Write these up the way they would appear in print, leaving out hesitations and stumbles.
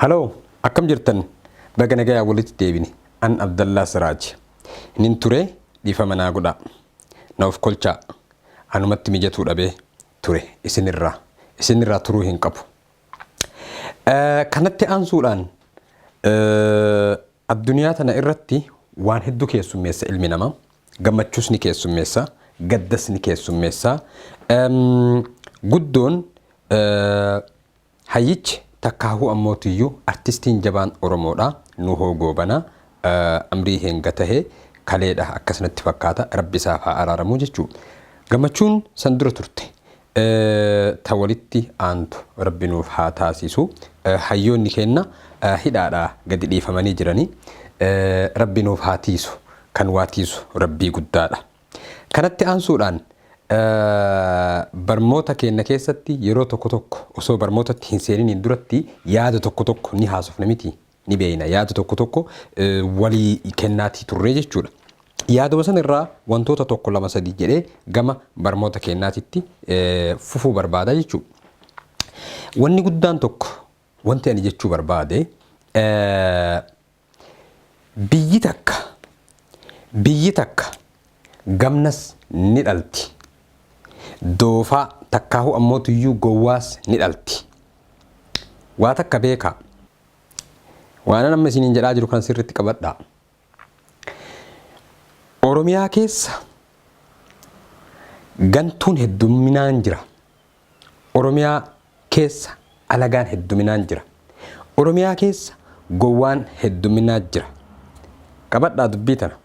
Haloo, akkam jirtan? Baga nagayaa walitti deebine. An Abdallaa Siraaj. Nin ture dhiifama naa godhaa. Na of kolchaa. Anumatti mijatuu dhabee ture isinirraa. Isinirraa turuu hin qabu. Kanatti aansuudhaan addunyaa tana irratti waan hedduu keessummeessa ilmi namaa. Gammachuus ni keessummeessa, gaddas ni keessummeessa. Guddoon Hayyichi takkaahuu ammootiyyuu artistiin jabaan Oromoodha Nuhoo Goobanaa amrii heenga tahe kaleedha akkas natti fakkaata Rabbi isaaf haa araaramuu jechuu Gammachuun san dura turte ta walitti aantu Rabbi nuuf haa taasisu Hayyoonni keenna hidhaadhaa gadi dhiifamanii jiranii Rabbi nuuf haa tiisu kan waa tiisu Rabbii guddaadha. Kanatti aansuudhaan barmoota keenna keessatti yeroo tokko tokko osoo barmootatti hin seeniniin duratti yaada tokko tokko ni haasofna miti ni beeyna yaada tokko tokko walii kennaatii turree jechuudha. Yaaduma san irraa wantoota tokko lama sadii jedhee gama barmoota keennaatitti fufuu barbaada jechuudha. Wanni guddaan tokko wanti ani jechuu barbaade Biyyi takka biyyi takka gamnas ni dhalti. Doofaa takkaahuu ammootuyyuu gowwaas ni dhalti. Waa takka beekaa. Waanan amma isiniin jedhaa jiru kana sirriitti qabadhaa. Oromiyaa keessa gantuun heddumminaan jira. Oromiyaa keessa alagaan hedduminaan jira. Oromiyaa keessa gowwaan hedduminaa jira. Qabadhaa dubbii tana.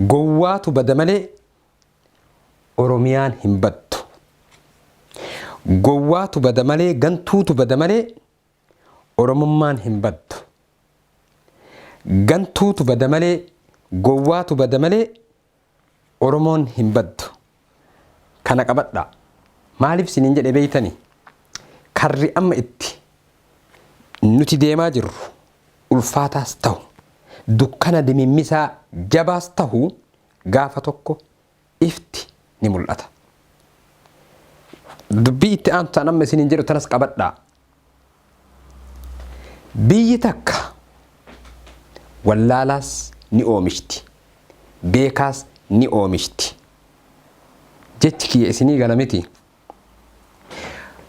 Gowwaatu bada malee Oromiyaan hin baddu. Gowwaatu bada malee gantuutu bada malee Oromummaan hin baddu. Gantuutu bada malee gowwaatu bada malee Oromoon hin baddu. Kana qabadhaa. Maaliif isiniin jedhe beeytani? Karri amma itti nuti deemaa jirru ulfaataas tahu, dukkana dimimmisaa jabaas tahu gaafa tokko ifti ni mul'ata. Dubbii itti aantu tan amma isiniin jedhu tanas qabadhaa. Biyyi takka wallaalaas ni oomishti, beekaas ni oomishti. Jechi kiyya isinii gala miti?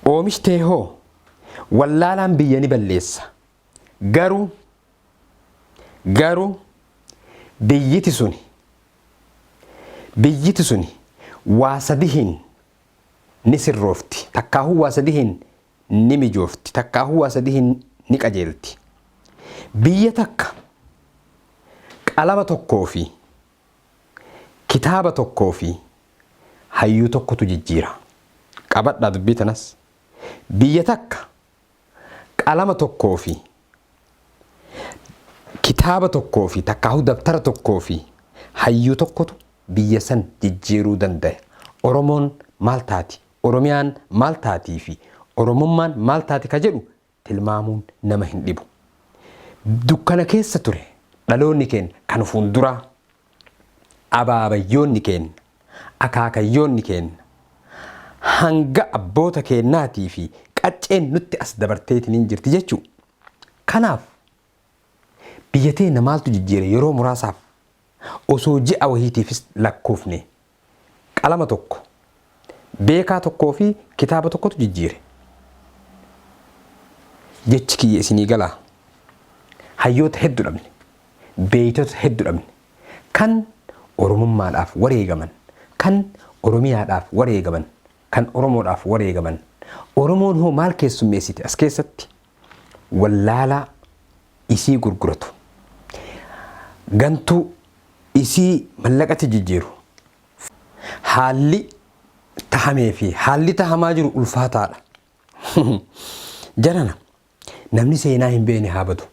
Oomishtee hoo wallaalaan biyya ni balleessa. Garuu garuu biyyiti suni biyyiti suni waa sadihiin ni sirroofti takkaahuu waa sadihiin ni mijoofti takkaahuu waa sadihiin ni qajeelti. Biyya takka qalama tokkoo fi kitaaba tokkoo fi hayyuu tokkotu jijjiira. Qabadhaa dubbii tanas. Biyya takka qalama tokkoo fi kitaaba tokkoo fi takkaahuu dabtara tokkoo fi hayyuu tokkotu biyya san jijjiiruu dandaya. Oromoon maal taati? Oromiyaan maal taatii fi Oromummaan maal taati ka jedhu tilmaamuun nama hin dhibu. Dukkana keessa ture dhaloonni keenna kan fuulduraa, abaabayyoonni keenna, akaakayyoonni keenna, hanga abboota keennaatii fi qacceen nutti as dabarteetiniin jirti jechuu. Kanaaf biyya teenna maaltu jijjiire yeroo muraasaaf osoo ji'a wahiitiifis lakkoofne qalama tokko, beekaa tokkoo fi kitaaba tokkotu jijjiire. Jechi kiyya isinii galaa? Hayyoota heddu dhabne. Beeytota heddu dhabne. Kan Oromummaadhaaf wareegaman, kan Oromiyaadhaaf wareegaman, kan Oromoodhaaf wareegaman. Oromoon hoo maal keessummeessite as keessatti? Wallaalaa isii gurguratu. Gantuu isii mallaqatti jijjiiru. Haalli tahamee fi haalli tahamaa jiru ulfaataadha. Jarana namni seenaa hin beekne haa badu.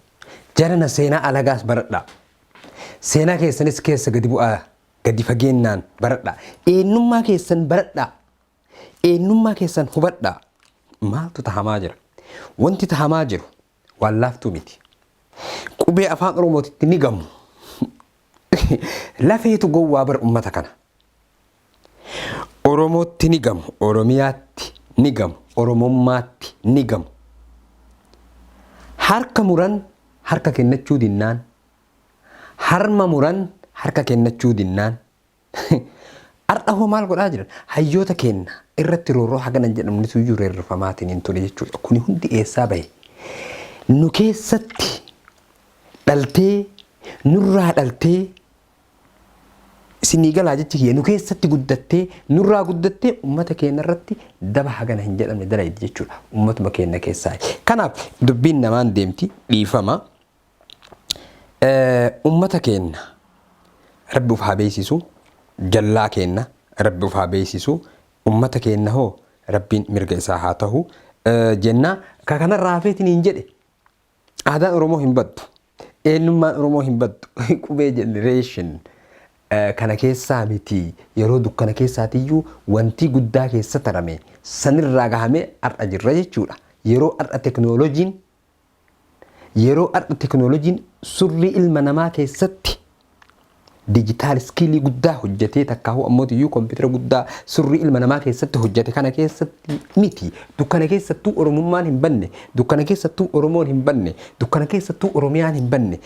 Jarana seenaa alagaas baradhaa. Seenaa keessanis keessa gadi bu'aa gadi fageennaan baradhaa. Eenyummaa keessan baradhaa. Eenyummaa keessan hubadhaa. Maaltu tahamaa jira? Wanti tahamaa jiru waan laaftuu miti. Qubee afaan Oromootitti ni gamu. Lafeetu gowwaa bara ummata kana. Oromootti ni gamu, Oromiyaatti ni gamu, Oromummaatti ni gamu. Harka muran harka kennachuu dinnaan, harma muran harka kennachuu dinnaan. Har'a hoo maal godhaa jiran? Hayyoota keenna irratti roorroo hagana hin jedhamnetu iyyuu reerrifamaatiin hin ture jechuudha. Kuni hundi eessaa bahe? Nu keessatti dhaltee, nurraa dhaltee, isinii galaa jechi kiyya, nu keessatti guddattee, nurraa guddattee ummata keenya irratti daba hagana hin jedhamne dalaydi jechuudha. Ummatuma keenya keessaa. Kanaaf dubbiin namaan deemti, dhiifama. Ummata keenya Rabbi uf haa beeksisu, jallaa keenya Rabbi uf haa beeksisu, ummata keenya hoo Rabbiin mirga isaa haa tahu jenna. Ka kanarraa hafeetiin hin jedhe, aadaan Oromoo hin baddu, eenyummaan Oromoo hin baddu, qubee generation kana keessaa miti. Yeroo dukkana keessaatiyyuu wanti guddaa keessa tarame sanirraa gahamee har'a jirra jechuudha. Yeroo har'a teknooloojiin surrii ilma namaa keessatti digital skill guddaa hojjetee, takkaahuu ammoo iyyuu kompiitara guddaa surrii ilma namaa keessatti hojjete kana keessatti miti. Dukkana keessattuu Oromummaan hin banne, dukkana keessattuu Oromoon hin banne, dukkana keessattuu Oromiyaan hin banne.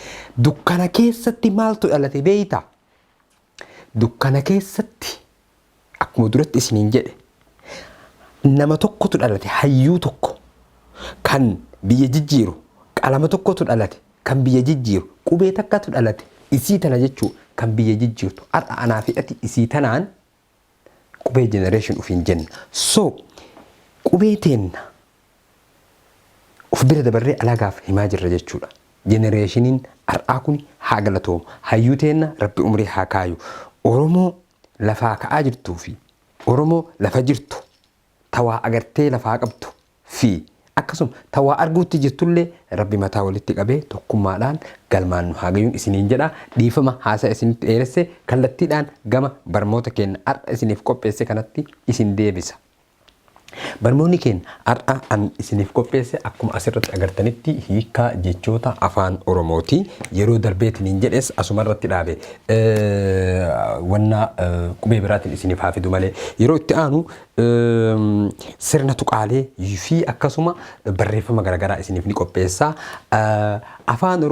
Dukkana keessatti maaltu dhalate beeyta? Dukkana keessatti akkuma duratti isiniin jedhe, nama tokkotu dhalate, hayyuu tokko kan biyya jijjiiru, qalama tokkotu dhalate kan biyya jijjiiru, qubee takkatu dhalate, isii tana jechuu, kan biyya jijjiirtu. Har'a anaa fedhati isii tanaan qubee generation ufiin jenna. So qubee teenna uf bira dabarree alagaaf himaa jirra jechuudha. Generationiin har'aa kun haa galatoomu. Hayyuu teenna Rabbi umrii haa kaayu. Oromoo lafaa ka'aa jirtuu fi Oromoo lafa jirtu, tawaa agartee lafaa qabdu fi akkasuma tawaa arguutti jirtullee Rabbi mataa walitti qabee tokkummaadhaan galmaan nu haa gayuun isiniin jedha. Dhiifama, haasaa isinitti dheeresse. Kallattiidhaan gama barmoota keenya har'a isiniif qopheesse kanatti isin deebisa. Barmoonni keenya har'a an isiniif qopheesse akkuma asirratti agartanitti hiikaa jechoota afaan Oromooti. Yeroo darbeetiin hin jedhes asumarratti dhaabe. Wanna qubee biraatiin isiniif haa fidu malee. Yeroo itti aanu sirna tuqaalee fi akkasuma barreeffama garaagaraa isiniif ni qopheessa. Afaan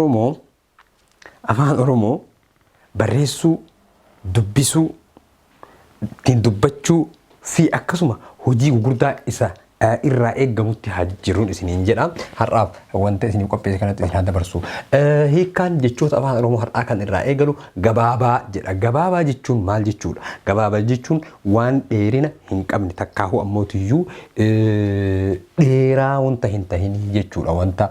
Oromoo barreessuu, dubbisuu, ittiin dubbachuu fi akkasuma hojii gurguddaa isa irraa eeggamutti haa jijjiiruun isiniin jedha. Har'aaf wanta isiniif qopheesse kanatti isin haa dabarsu. Hiikkaan jechoota afaan Oromoo har'aa kan irraa eegalu gabaabaa jedha. Gabaabaa jechuun maal jechuudha? Gabaabaa jechuun waan dheerina hin qabne, takkaahuu ammootiyyuu dheeraa wanta hin tahin jechuudha. Wanta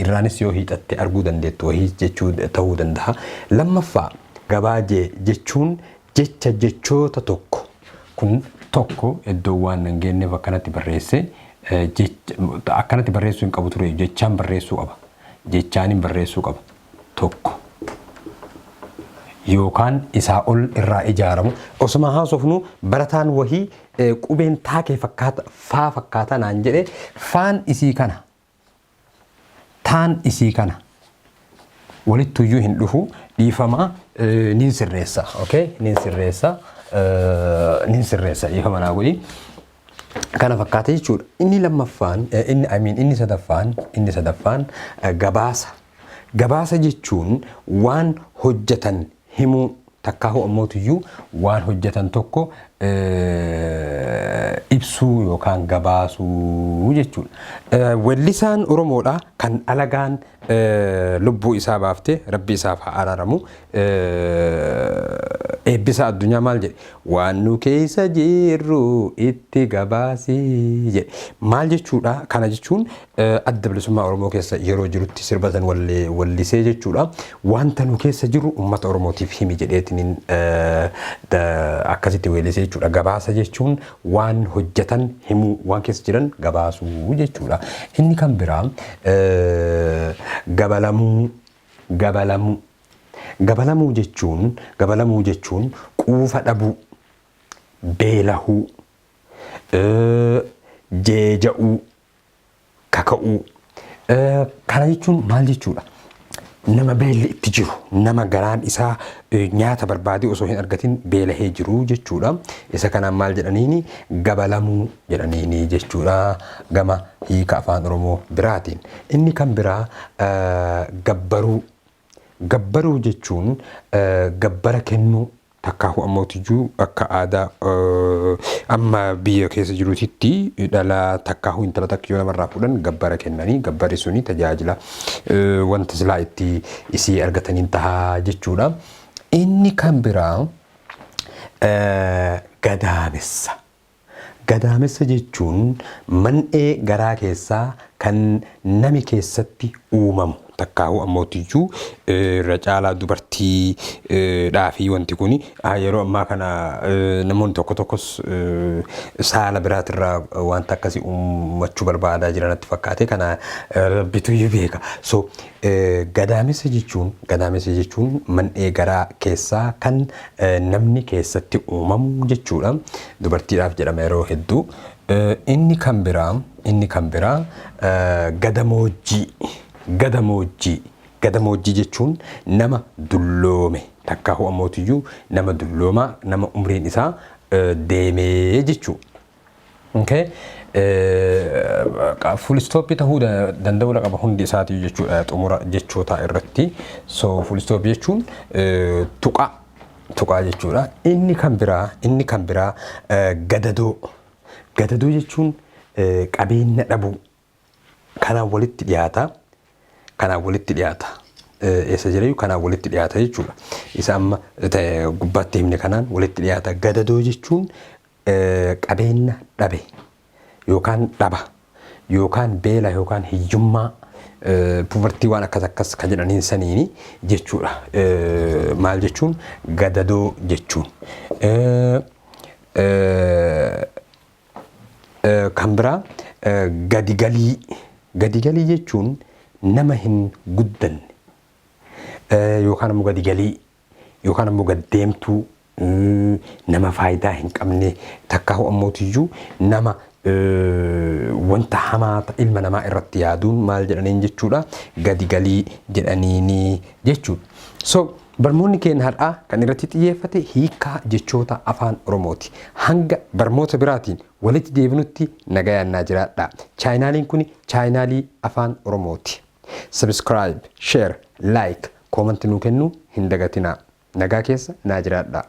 irraanis yoo hiixatte arguu dandeettu wahii jechuu ta'uu danda'a. Lammaffaa, gabaajee jechuun jecha jechoota tokko kun tokko iddoo waan hin geenyeef akkanatti barreesse. Akkanatti barreessuu hin qabu ture, jechaan barreessuu qaba. Jechaanin barreessuu qaba. Tokko yookaan isaa ol irraa ijaaramu. Osuma haasofnu barataan wahii qubeen taakee fakkaata, faa fakkaata naan jedhe. Faan isii kana, taan isii kana, walittuyyuu hin dhufu, dhiifama, nin sirreessa. Okay, nin sirreessa, nin sirreessa, dhiifama naa godhi. Kana fakkaata jechuudha. Inni lammaffaan, inni, I mean, inni sadaffaan gabaasa. Gabaasa jechuun waan hojjetan himuu, takkaahuu ammootiyyuu waan hojjetan tokko ibsuu yookaan gabaasuu jechuudha. Wellisaan Oromoodha kan alagaan lubbuu isaa baafte, Rabbi isaaf haa araaramu. Eebbisa Addunyaa maal jedhe? "Waan nu keessa jirru itti gabaasii" jedhe. Maal jechuudha? Kana jechuun Adda Bilisummaa Oromoo keessa yeroo jirutti sirbatan wallisee jechuudha. "Wanta nu keessa jiru uummata Oromootiif himi" jedheetiin akkasitti weellisee jechuudha. Gabaasa jechuun waan hojjetan himuu, waan keessa jiran gabaasuu jechuudha. Inni kan biraa gabalamuu gabalamuu. Gabalamuu jechuun quufa dhabuu, beelahuu, jeeja'uu, kaka'uu. Kana jechuun maal jechuudha? Nama beelli itti jiru, nama garaan isaa nyaata barbaadee osoo hin argatin beelahee jiru jechuudha. Isa kanaan maal jedhaniini? Gabalamuu jedhaniini jechuudha gama hiika Afaan Oromoo biraatiin. Inni kan biraa gabbaruu. Gabbaruu jechuun gabbara kennuu Takkaahu ammootiyyu akka aadaa amma biyya keessa jiruutitti dhala takkaahu intala takka yoo namarraa fuudhan gabbara kennanii gabbarri suni tajaajila wanta silaa itti isii argataniin tahaa jechuudha. Inni kan biraa gadaamessa. Gadaamessa jechuun man'ee garaa keessaa kan nami keessatti uumamu takkaahuu ammootiyyuu irra caalaa dubartii dhaafi wanti kuni yeroo ammaa kana namoonni tokko tokkos saala biraatirraa wanta akkasii uummachuu barbaadaa jiran natti fakkaate kana rabbituyyuu beeka. So gadaamessa jechuun gadaamessa jechuun man'ee garaa keessaa kan namni keessatti uumamu jechuudha. Dubartiidhaaf jedhama yeroo hedduu. Inni kan biraa inni kan biraa gadamoojjii gadamoojjii gadamoojjii jechuun nama dulloome takkaa ho'amootiyyuu nama dulloomaa nama umriin isaa deemee jechuudha. Okay. Full stop ta'uu danda'uu qaba hundi isaatiiyyuu jechuudha xumura jechootaa irratti. So full stop jechuun tuqaa tuqaa jechuudha. Inni kan biraa gadadoo. Gadadoo jechuun qabeenya dhabuu. Kanaan walitti dhiyaata. Kanaan walitti dhiyaata. Eessa jirayyuu kanaan walitti dhiyaata jechuudha. Isa amma gubbaatti himne kanaan walitti dhiyaata. Gadadoo jechuun qabeenya dhabe yookaan dhaba yookaan beela yookaan hiyyummaa, poverty, waan akkas akkas kan jedhaniin saniini jechuudha. Maal jechuun gadadoo jechuun? Kan biraa gadigalii. Gadigalii jechuun nama hin guddanne yookaan ammoo gadigalii yookaan ammoo gaddeemtuu, nama faayidaa hin qabne, takka ammootiyyuu nama wanta hamaa ilma namaa irratti yaaduun maal jedhaniin jechuudha? Gadigalii jedhaniini jechuudha. So barmoonni keenya har'aa kan irratti xiyyeeffate hiikaa jechoota Afaan Oromooti. Hanga barmoota biraatiin walitti deebinutti nagayaan naa jiraadha. Chaayinaaliin kun chaayinaalii Afaan Oromooti. Subscribe, share, like, comment nuu kennuu hin dagatinaa. Nagaa keessa naa jiraadha.